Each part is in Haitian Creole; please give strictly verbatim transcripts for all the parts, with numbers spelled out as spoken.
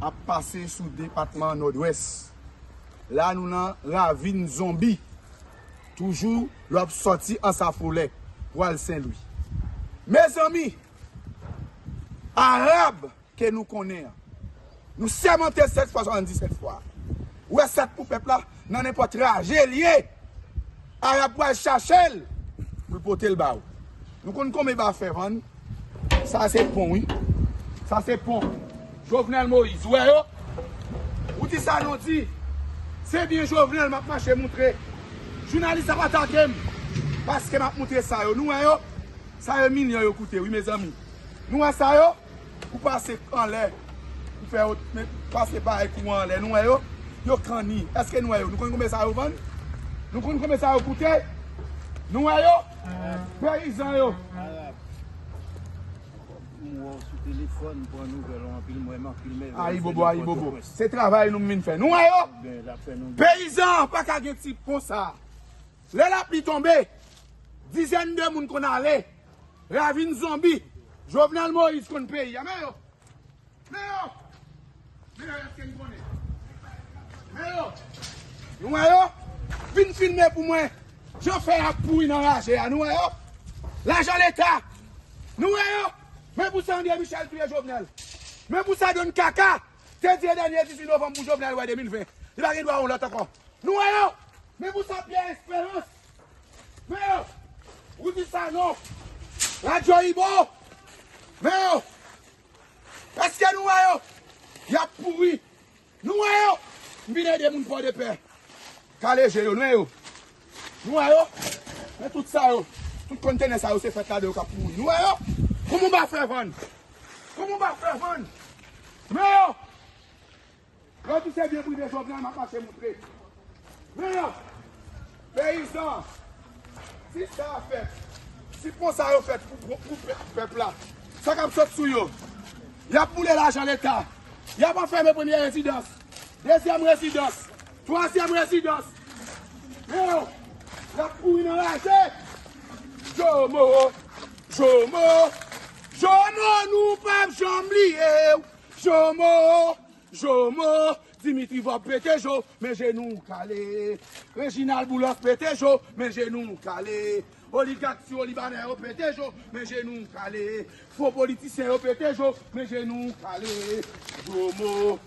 ap pase sou depatman Nòdwès. La, nou nan Ravin Zonbi. Toujou, lè w ap sòti Ansafolè pou al Sen Lwi. Mezanmi, Arab ke nou konnen an, nou sèmante sèt fwa, swasanndisèt fwa. Ou wè sa k pou pèp la, nan nenpòt traje l ye, Arab pral chache l pou l pote l ba ou. Nou konn konbyen ba fè vann? Sa se pon, wi. Sa se pon. Jovenel Moïse, ou wè yo? Ou di sa non di. Se byen Jovenel m ap mache moutre. Jounalis ap atake m paske m ap moutre sa yo. Nou wè yo? Sa yo milyon yo koute, wi, mezanmi. Nou wè sa yo? Ou pase anlè. Ou fè yo met, pase bay kouran anlè. Nou wè yo? Yo kanni. Èske nou wè yo? Nou konn konbyen sa yo vann? Nou konn konbyen sa yo koute? Nou wè yo? Peyizan yo. M wè w sou telefòn, m pran nouvèl ou anpil, m wè m anpil mèvèy. Ayibobo, ayibobo. Se travay nou m vin fè. Nou wè yo? Peyizan pa ka gen ti pon sa. Lè lapli tonbe, dizèn de moun konn ale. Ravin Zonbi. Jovenel Moïse konn peyi a. Men yo. Men yo. Men yo, èske n konnen? Men yo. Nou wè yo? Vin filme pou mwen. Jan fè ap pouri nan raje a. Nou wè yo? Lajan Leta. Nou wè yo? Men pou sa André Michel touye Jovenel. Men pou sa Don Kaka te di e dènye dizuit novanm pou Jovenel wè de mil ven. Li pa gen dwa yon lòt ankò. Nou wè yo? Men pou sa Pierre Espérance. Men yo. Rudy Sanon. Radyo Ibo. Men yo. Èske nou wè yo? Y ap pouri. Nou wè yo? M vin ede moun Pòdepè kale je yo. Nou wè yo? Nou wè yo? Men tout sa yo. Tout kontenè sa yo se fèt ladan yo k ap pouri. Nou wè yo? Kòman w pa fè vann? Kòman w pa fè vann? Men yo! Lè w di se byen prive Jovenel, m ap mache moutre. Men yo, peyizan, si sa a fèt, si pon sa yo fèt pou, pou, pou pè-, pèp la, sa k ap sot sou yo? Y ap boule lajan Leta. Y ap anfème premye rezidans, dezyèm rezidans, twazyèm rezidans. Men yo, y ap kouri nan raje. Jomo, Jomo, Jomo, nou p ap janm bliye w. Jomo, Jomo, Dimitri Vorbe pete jo, men jenou w kale. Reginald Boulos pete jo, men jenou w kale. Oligak ti olibanè yo pete jo, men jenou w kale. Fo politisyen yo pete jo, men jenou w kale. Jomo,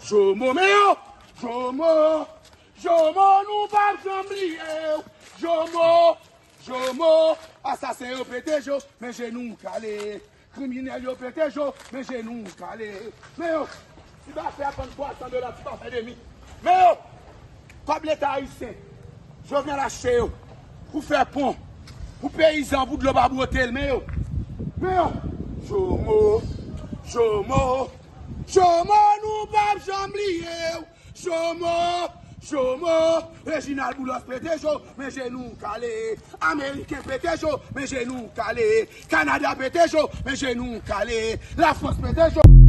Jomo, men yo! Jomo, Jomo, nou p ap janm bliye w. Jomo, Jomo, asasen yo pete jo, men jenou w kale. Kriminèl yo pete jo, men jenou w kale. Men yo, ti ba fè a vann twa san dola, ti ba fè demi. Men yo, kòb Leta ayisyen, Jovenel achte yo pou fè pon, pou peyizan, pou dlo pa bwote l. Men yo, men yo, Jomo, Jomo, Jomo, nou p ap janm bliye w. Jomo, Jomo, Reginald Boulos pete jo, men jenou w kale. Ameriken pete jo, men jenou w kale. Kanada pete jo, men jenou w kale. Lafrans pete jo.